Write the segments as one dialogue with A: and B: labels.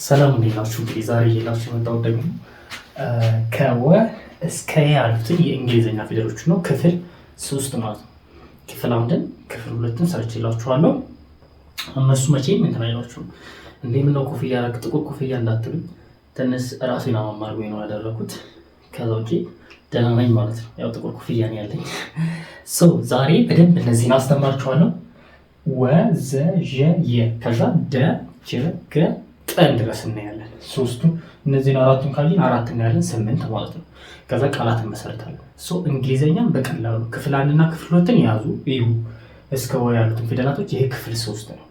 A: ሰላም እንዴት ናችሁ? እንግዲህ ዛሬ ይዤላችሁ የመጣሁት ደግሞ ከወ እስከ የ ያሉትን የእንግሊዝኛ ፊደሎች ነው። ክፍል 3 ማለት ነው። ክፍል 1ን ክፍል 2ን ሰርቼላችኋለሁ። እነሱ መቼም እንትን አይሏችሁም። እንዴ ምነው ኮፍያ ያደረግ ጥቁር ኮፍያ እንዳትሉኝ፣ ትንሽ ራሴን አማም አድርጎኝ ነው ያደረኩት። ከዛ ውጪ ደህና ነኝ ማለት ነው። ያው ጥቁር ኮፍያ ነው ያለኝ። So ዛሬ በደንብ እነዚህን አስተምራችኋለሁ። ወ፣ ዘ፣ ዠ፣ የ ከዛ ደ፣ ጀ፣ ገ፣ ጠን ድረስ እናያለን። ሶስቱ እነዚህን አራቱን ካየን አራት እናያለን፣ 8 ማለት ነው። ከዛ ቃላት እንመሰርታለን። So እንግሊዘኛን በቀላሉ ክፍል 1 እና ክፍል 2ን ያዙ እዩ እስከ ወ ያሉትን ፊደላቶች። ይሄ ክፍል 3 ነው።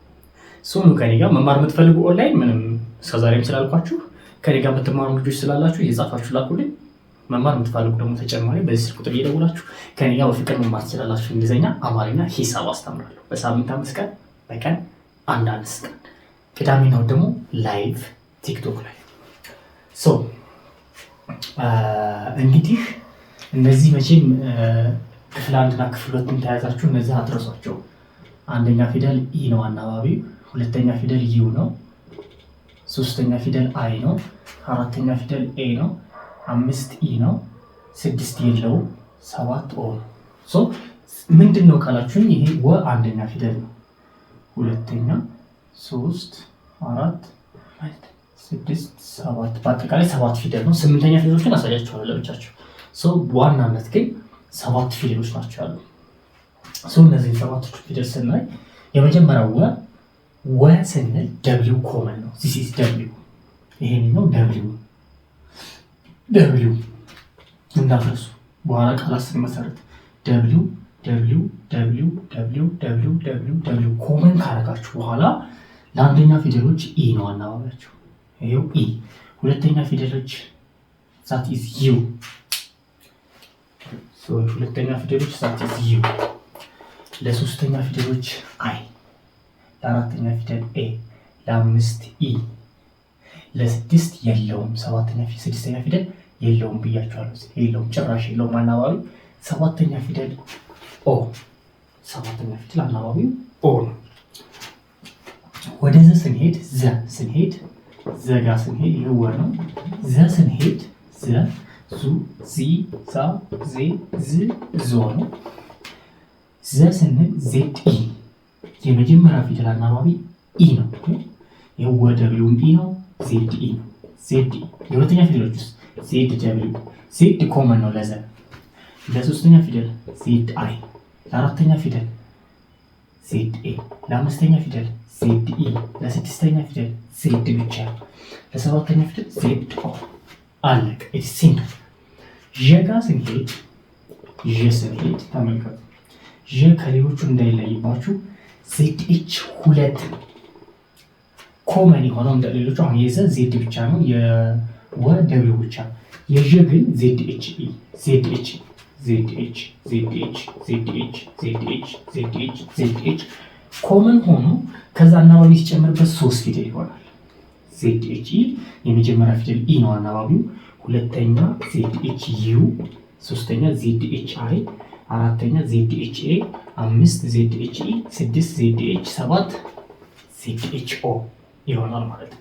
A: So ከኔ ጋር መማር የምትፈልጉ ኦንላይን ምንም እስከዛሬም ስላልኳችሁ ከኔ ጋር የምትማሩ ልጆች ስላላችሁ እየጻፋችሁ ላኩልኝ። መማር የምትፈልጉ ደግሞ ተጨማሪ በዚህ ስልክ ቁጥር እየደውላችሁ ከኔ ጋር በፍቅር መማር ትችላላችሁ። እንግሊዝኛ፣ አማርኛ፣ ሂሳብ አስተምራለሁ። በሳምንት 5 ቀን፣ በቀን አንድ 5 ቀን፣ ቅዳሜና እሑድ ደግሞ live ቲክቶክ ላይ። So እንግዲህ እነዚህ መቼም ክፍል 1ና ክፍል 2ን ተያዛችሁ እነዚህ አትረሷቸው። አንደኛ ፊደል E ነው አናባቢው፣ ሁለተኛ ፊደል U ነው፣ ሶስተኛ ፊደል I ነው፣ አራተኛ ፊደል A ነው፣ 5 E ነው፣ 6 የለውም፣ 7 O ነው። So ምንድን ነው ካላችሁኝ ይሄ ወ አንደኛ ፊደል ነው። ሁለተኛ፣ 3፣ 4፣ 6፣ 7፣ በአጠቃላይ 7 ፊደል ነው። 8ኛ ፊደሎችን አሳያችኋለሁ ለብቻቸው። So በዋናነት ግን 7 ፊደሎች ናቸው ያሉ። So እነዚህን 7 ፊደል ስናይ የመጀመሪያው ወ፣ ወ ስንል W common ነው። This is W። ይሄኛው W W እንዳትረሱ በኋላ ቃላት ስንመሰርት W W W W W W W common ካረጋችሁ በኋላ ለአንደኛ ፊደሎች E ነው አናባቢያቸው። ይሄው E። ሁለተኛ ፊደሎች that is U። ሁለተኛ ፊደሎች that is U። ለሶስተኛ ፊደሎች I፣ ለአራተኛ ፊደል A፣ ለአምስት E፣ ለስድስት የለውም። ሰባተኛ ስድስተኛ ፊደል የለውም ብያቸዋለሁ። የለውም፣ ጭራሽ የለውም አናባቢ። ሰባተኛ ፊደል O፣ ሰባተኛ ፊደል አናባቢው O ነው። ወደ ዘ ስንሄድ፣ ዘ ስንሄድ፣ ዘ ጋ ስንሄድ ይህ ወ ነው። ዘ ስንሄድ ዘ፣ ዙ፣ ዚ፣ ዛ፣ ዜ፣ ዝ፣ ዞ ነው። ዘ ስንል Z E የመጀመሪያ ፊደል አናባቢ E ነው። ይህ ወ W ም E ነው። Z E ነው። Z E። የሁለተኛ ፊደሎች ውስጥ Z W፣ Z common ነው ለዘ። ለሶስተኛ ፊደል Z I፣ ለአራተኛ ፊደል Z A፣ ለአምስተኛ ፊደል Z E፣ ለስድስተኛ ፊደል Z ብቻ፣ ለሰባተኛ ፊደል Z O። አለቀ። It's simple። ዠ ጋ ስንሄድ፣ ዠ ስንሄድ ተመልከቱ። ዠ ከሌሎቹ እንዳይለይባችሁ Z H ሁለት ነው common የሆነው። እንደ ሌሎቹ አሁን የዘ Z ብቻ ነው፣ የወ W ብቻ። የዠ ግን Z H E፣ Z H፣ Z H፣ Z H፣ Z H፣ Z H፣ Z H፣ Z H common ሆኖ ከዛ አናባቢ ሲጨምርበት 3 ፊደል ይሆናል። Z H E የመጀመሪያ ፊደል E ነው አናባቢው። ሁለተኛ Z H U፣ ሶስተኛ Z H I፣ አራተኛ Z H A፣ አምስት Z H E፣ 6 Z H፣ 7 Z H O ይሆናል ማለት ነው።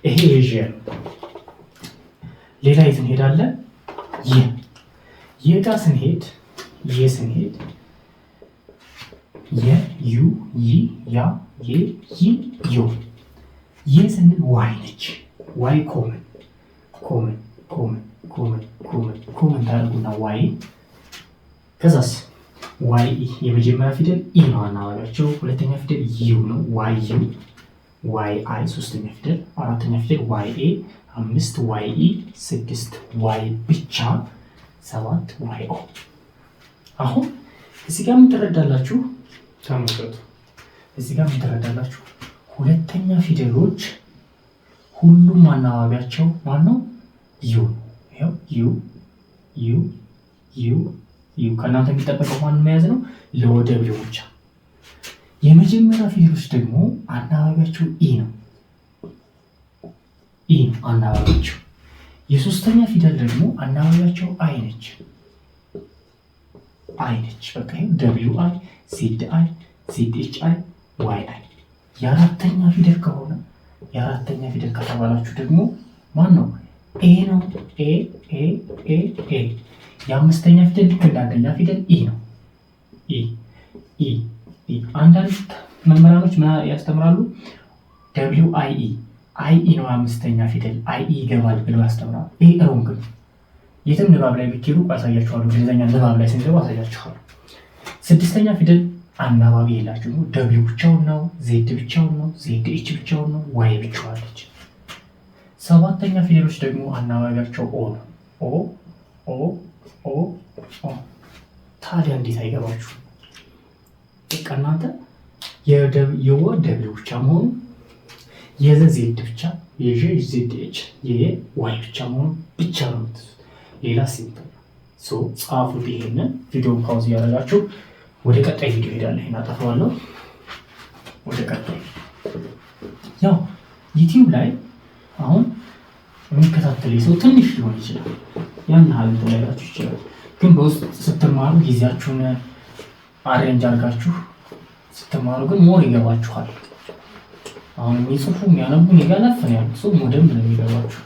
A: ይሄ የዠ ነው። ሌላ የት እንሄዳለን? የ፣ የ ጋ ስንሄድ፣ የ ስንሄድ የ፣ ዩ፣ ይ፣ ያ፣ ዬ፣ ይ፣ ዮ። የ ስንል Y ነች። Y common common common common common common ታደርጉና Y፣ ከዛስ Y E የመጀመሪያ ፊደል E ነው አናባቢያቸው። ሁለተኛ ፊደል U ነው፣ Y U፣ Y I ሶስተኛ ፊደል፣ አራተኛ ፊደል Y A፣ አምስት Y E፣ 6 Y ብቻ፣ 7 Y O። አሁን እዚህ ጋር ምን ትረዳላችሁ? ተመልከቱ። እዚህ ጋር ምን ትረዳላችሁ? ሁለተኛ ፊደሎች ሁሉም አናባቢያቸው ማን ነው? U። ይኸው U U U U። ከእናንተ የሚጠበቀው ማን መያዝ ነው? ለወ W ብቻ። የመጀመሪያ ፊደሎች ደግሞ አናባቢያቸው E ነው። E ነው አናባቢያቸው። የሶስተኛ ፊደል ደግሞ አናባቢያቸው I ነች። I ነች። በቃ ይኸው W I፣ Z I፣ Z H I፣ Y I። የአራተኛ ፊደል ከሆነ የአራተኛ ፊደል ከተባላችሁ ደግሞ ማን ነው? A ነው። A A A A። የአምስተኛ ፊደል ልክ እንደ አንደኛ ፊደል E ነው። E E E። አንዳንድ መምህራኖች ምን ያስተምራሉ? W I E I E ነው አምስተኛ ፊደል I E ይገባል ብለው ያስተምራሉ። ይሄ wrong ነው። የትም ንባብ ላይ ብትሄዱ አሳያችኋለሁ። እንግሊዝኛ ንባብ ላይ ስንገባ አሳያችኋለሁ። ስድስተኛ ፊደል አናባቢ የላችሁ። W ብቻውን ነው፣ Z ብቻውን ነው፣ Z H ብቻውን ነው፣ Y ብቻዋለች። ሰባተኛ ፊደሎች ደግሞ አናባቢያቸው O ነው። O O O O። ታዲያ እንዴት አይገባችሁ? በቃ እናንተ የወ W ብቻ መሆኑ፣ የዘ Z ብቻ፣ የዠ Z H፣ የየ Y ብቻ መሆኑ ብቻ ነው የምትይዙት። ሌላ simple ነው። So ጻፉት። ይሄንን ቪዲዮ pause እያደረጋችሁ ወደ ቀጣይ ቪዲዮ ሄዳለሁ። ይሄን አጠፋዋለሁ። ወደ ቀጣይ ያው ዩቲዩብ ላይ አሁን የሚከታተል ሰው ትንሽ ሊሆን ይችላል። ያን ያህል እንትን ላይላችሁ ይችላል። ግን በውስጥ ስትማሩ ጊዜያችሁን arrange አድርጋችሁ ስትማሩ ግን more ይገባችኋል። አሁን የሚጽፉ የሚያነቡ እኔ ጋር ነፍ ነው ያሉት፣ ሰው በደንብ ነው የሚገባችሁ።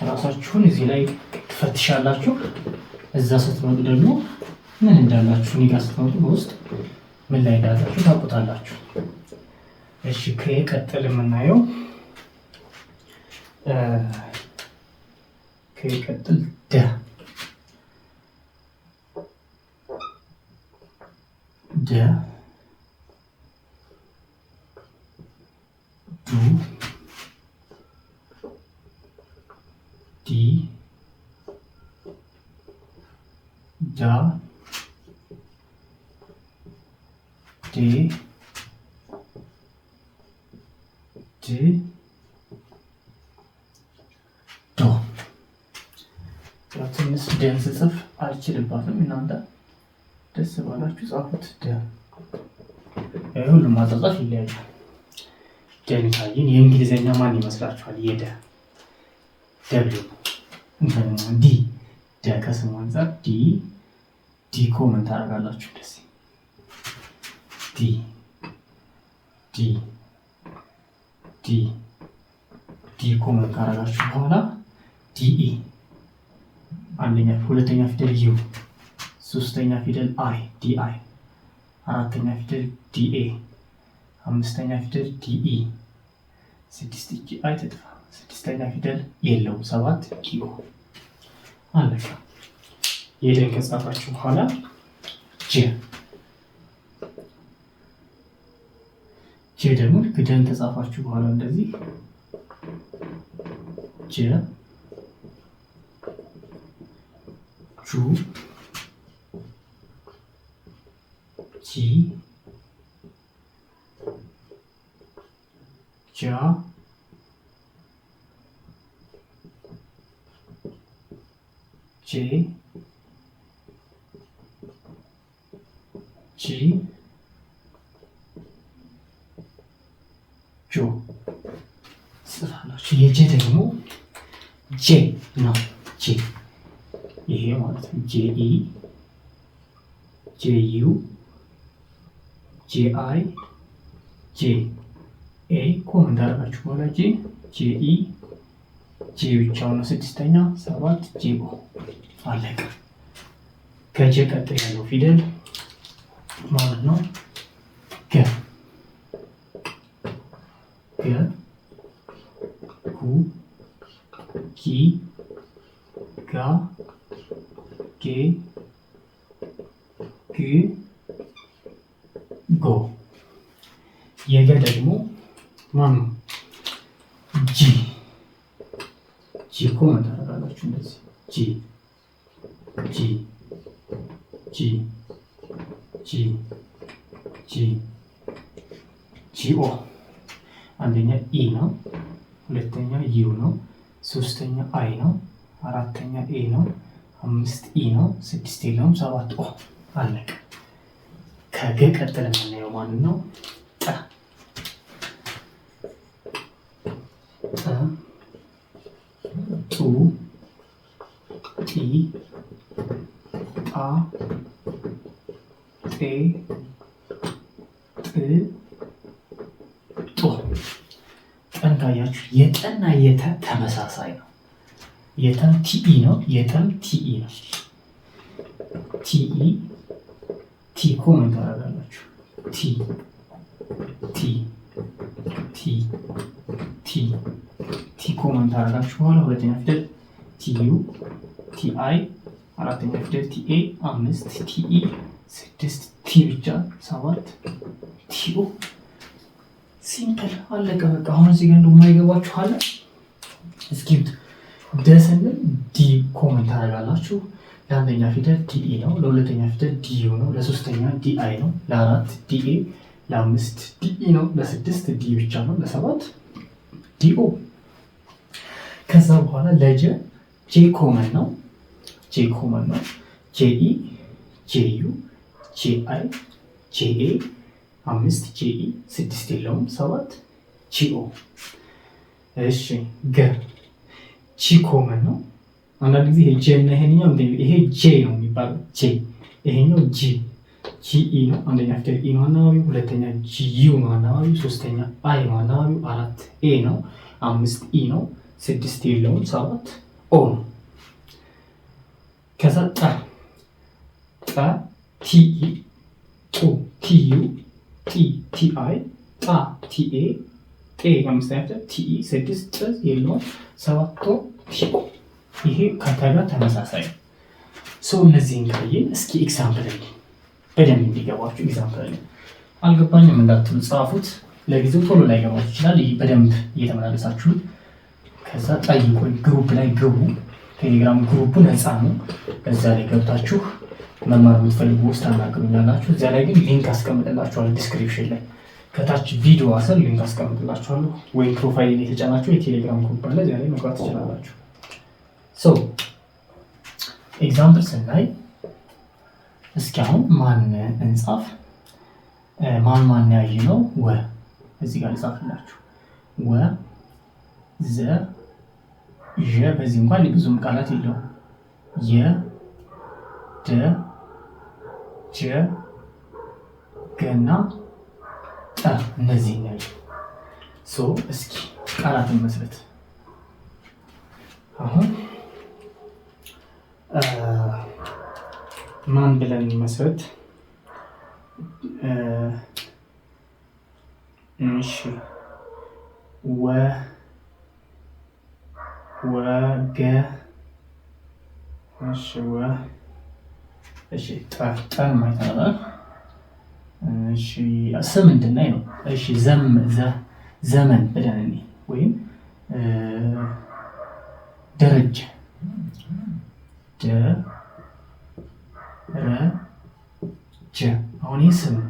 A: ራሳችሁን እዚህ ላይ ትፈትሻላችሁ። እዛ ስትመጡ ደግሞ ምን እንዳላችሁ እኔ ጋር ስትመጡ በውስጥ ምን ላይ እንዳላችሁ ታውቁታላችሁ። እሺ ከቀጥል የምናየው ከቀጥል ደ ደ ዱ ዲ ዳ ዴ ድ ዶ። ትንሽ ደን ስጽፍ አልችልባትም። እናንተ ደስ ባላችሁ ጻፉት። ደ ሁሉም አጻጻፍ ይለያያል። ደን ካየን የእንግሊዝኛ ማን ይመስላችኋል? የደ W D ደ ከስሙ አንጻር D D comment ታደርጋላችሁ። እንደዚህ D D D D comment ካደረጋችሁ በኋላ D E አንደኛ፣ ሁለተኛ ፊደል U፣ ሶስተኛ ፊደል I D I፣ አራተኛ ፊደል D A፣ አምስተኛ ፊደል D E፣ ስድስት እጅ I ትጥፋ፣ ስድስተኛ ፊደል የለውም፣ ሰባት D O። አለቀ። የደን ከጻፋችሁ በኋላ J J ደግሞ ልክ ደን ከጻፋችሁ በኋላ እንደዚህ ጀ ጁ ጂ ጃ ጄ ጂ ጆ ጽፋላችሁ። የጀ ደግሞ J ነው። J ይሄ ማለት ነው። J E J U J I J A comment አደረጋችሁ በኋላ J J E J ብቻው ነው። ስድስተኛ ሰባት J O አለቀ። ከ J ቀጥል ያለው ፊደል ማለት ነው ገ ገ ጉ ጊ ጋ ጌ ግ ጎ። የገ ደግሞ ማን ነው? G G comment ታደርጋላችሁ እንደዚህ G G G G G G O። አንደኛ E ነው፣ ሁለተኛ U ነው፣ ሶስተኛ I ነው፣ አራተኛ A ነው፣ አምስት E ነው፣ ስድስት የለውም፣ ሰባት O። አለቀ። ከገ ቀጥል የምናየው ማንን ነው? ጠ ጠ ጡ ጢ ጣ ጤ ጥ ካያችሁ የጠና የተ ተመሳሳይ ነው። የተም TE ነው፣ የተም TE ነው። TE T common ታደርጋላችሁ። T T T T T common ታደርጋችሁ በኋላ ሁለተኛ ፊደል TU TI፣ አራተኛ ፊደል TA፣ አምስት TE፣ ስድስት T ብቻ፣ ሰባት TO። Simple፣ አለቀ በቃ። አሁን እዚህ ጋር እንደው የማይገባችሁ አለ? እስኪ ደ ስንል D common ታደርጋላችሁ። ለአንደኛ ፊደል DE ነው፣ ለሁለተኛ ፊደል DU ነው፣ ለሶስተኛ DI ነው፣ ለአራት DA፣ ለአምስት DE ነው፣ ለስድስት D ብቻ ነው፣ ለሰባት DO። ከዛ በኋላ ለጀ J common ነው፣ J common ነው። JE፣ JU፣ JI፣ JA፣ አምስት JE፣ ስድስት የለውም፣ ሰባት JO። እሺ ገ G common ነው። አንዳንድ ጊዜ ይሄ J እና ይሄኛው ይሄ J ነው የሚባለው J፣ ይሄኛው G። GE ነው። አንደኛ ፊደል E ነው አናባቢው፣ ሁለተኛ GU ነው አናባቢው፣ ሶስተኛ I ነው አናባቢው፣ አራት A ነው፣ አምስት E ነው፣ ስድስት የለውም፣ ሰባት O ነው። ከዛ ጠ ጠ TE፣ ጡ TU፣ ጢ TI፣ ጣ TA፣ ጤ አምስተኛ ፊደል TE፣ ስድስት ጥ የለውም፣ ሰባት O TO። ይሄ ከተ ጋር ተመሳሳይ ነው። So እነዚህን ካየን እስኪ example በደንብ እንዲገባችሁ example። አልገባኝም እንዳትሉ ጻፉት። ለጊዜው ቶሎ ላይገባችሁ ይችላል። በደንብ እየተመላለሳችሁት ከዛ ጠይቁኝ። Group ላይ ግቡ። ቴሌግራም group ኡ ነፃ ነው። እዛ ላይ ገብታችሁ መማር የምትፈልጉ ውስጥ ታናግሩኛላችሁ። እዚያ ላይ ግን link አስቀምጥላችኋለሁ description ላይ፣ ከታች ቪዲዮ ስር link አስቀምጥላችኋለሁ። ወይም profile የተጫናችሁ የቴሌግራም group አለ፣ እዚያ ላይ መግባት ትችላላችሁ። So example ስናይ እስኪ አሁን ማን እንጻፍ? ማን ማን ያየ ነው? ወ እዚህ ጋር ልጻፍላችሁ። ወ፣ ዘ፣ ዠ፣ በዚህ እንኳን ብዙም ቃላት የለውም። የ፣ ደ፣ ጀ፣ ገና ጠ እነዚህ ነው። So እስኪ ቃላትን መስረት። አሁን ማን ብለን መስረት? እሺ ወ ወገ እሺ ወ እሺ ጠ ጠን ማየት። እሺ ስም እንድናይ ነው። እሺ ዘም ዘ ዘመን ብለን እኔ ወይም ደረጀ፣ ደረጀ። አሁን ይህ ስም ነው።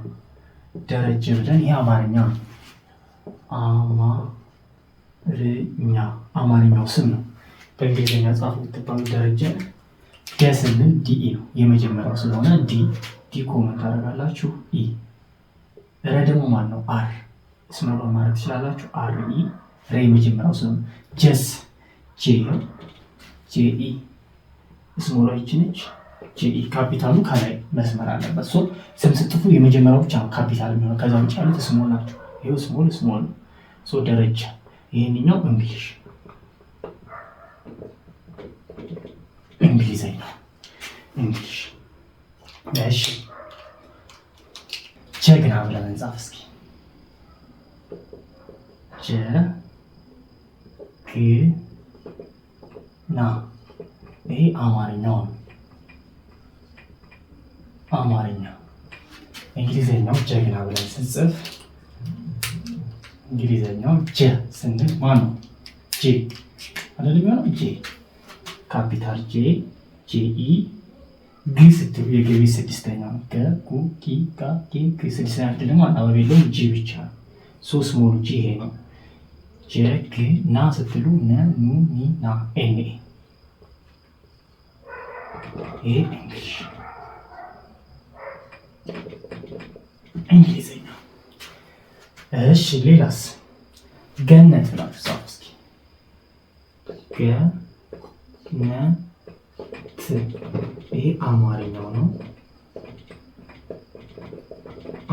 A: ደረጀ ብለን ይህ አማርኛ ነው። አማርኛ አማርኛው ስም ነው። በእንግሊዝኛ ጻፉ ብትባሉ ደረጀ ደ ስንል DE ነው የመጀመሪያው ስለሆነ D D common ታደርጋላችሁ። E ረ ደግሞ ማን ነው? R small ማድረግ ትችላላችሁ። R E ረ የመጀመሪያው ስለሆነ። ጀስ J J E small ሏ ይቺ ነች። J E capital ኡ ከላይ መስመር አለበት። So ስም ስጥፉ የመጀመሪያው ብቻ ነው ካፒታል የሚሆነው፣ ከዛ ውጭ ያሉት small ናቸው። ይኸው small small ነው። So ደረጃ ይህንኛው English እንግሊዘኛ English። እሺ ጀግና ብለን እንጻፍ እስኪ። ጀግና ይሄ አማርኛው ነው። አማርኛ እንግሊዘኛው ጀግና ብለን ስንጽፍ እንግሊዘኛው ጀ ስንል ማን ነው? J አይደል የሚሆነው? J capital J J E። ግ ስትሉ የገቢ ስድስተኛ ነው። ገ ጉ ጊ ጋ ጌ ግ ስድስተኛ ፊደል ደግሞ አናባቢ የለውም፣ G ብቻ ነው። So small ኡ G ይሄ ነው። ጀ ግ ና ስትሉ ነ ኑ ኒ ና N A። ይሄ English እንግሊዘኛ። እሺ ሌላስ? ገነት ብላችሁ ጻፉ እስኪ። ገነት ይሄ አማርኛው ነው።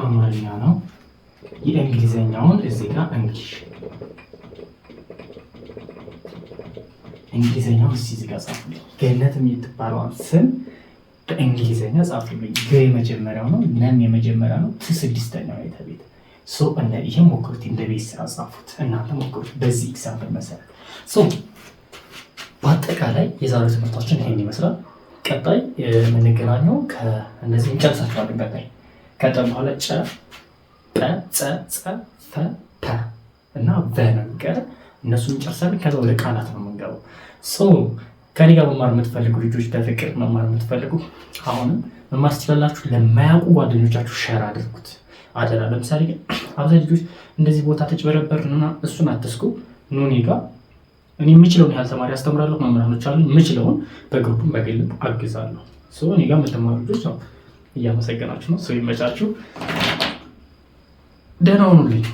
A: አማርኛ ነው። የእንግሊዘኛውን እዚህ ጋር English እንግሊዘኛውን እስኪ እዚህ ጋር ጻፉልኝ። ገነት የምትባለዋን ስም በእንግሊዘኛ ጻፉልኝ። ገ የመጀመሪያው ነው፣ ነም የመጀመሪያ ነው፣ ት ስድስተኛው የተቤት። So እነ ይሄ ሞክሩት፣ እንደ ቤት ስራ ጻፉት። እናንተ ሞክሩት በዚህ example መሰረት። So በአጠቃላይ የዛሬው ትምህርታችን ይሄን ይመስላል። ቀጣይ የምንገናኘው ከእነዚህ እንጨርሳቸዋለን። ቀጣይ ከጠ በኋላ ጨ፣ ጠ፣ ጸ፣ ጸ፣ ፈ፣ ፐ እና ቨ ነው የሚቀር። እነሱን እንጨርሳለን። ከዛ ወደ ቃላት ነው የምንገባው። So ከኔ ጋር መማር የምትፈልጉ ልጆች፣ በፍቅር መማር የምትፈልጉ አሁንም መማር ትችላላችሁ። ለማያውቁ ጓደኞቻችሁ share አድርጉት አደራ። ለምሳሌ ግን አብዛኛው ልጆች እንደዚህ ቦታ ተጭበረበርንና እሱን አትስኩ። ኑ እኔ ጋር፣ እኔ የምችለውን ያህል ተማሪ አስተምራለሁ። መምህራኖች አሉ። የምችለውን በ group ም በግልም አግዛለሁ። So እኔ ጋር የምትማሩ ልጆች ነው እያመሰገናችሁ ነው። So ይመቻችሁ። ደህና ሁኑልኝ።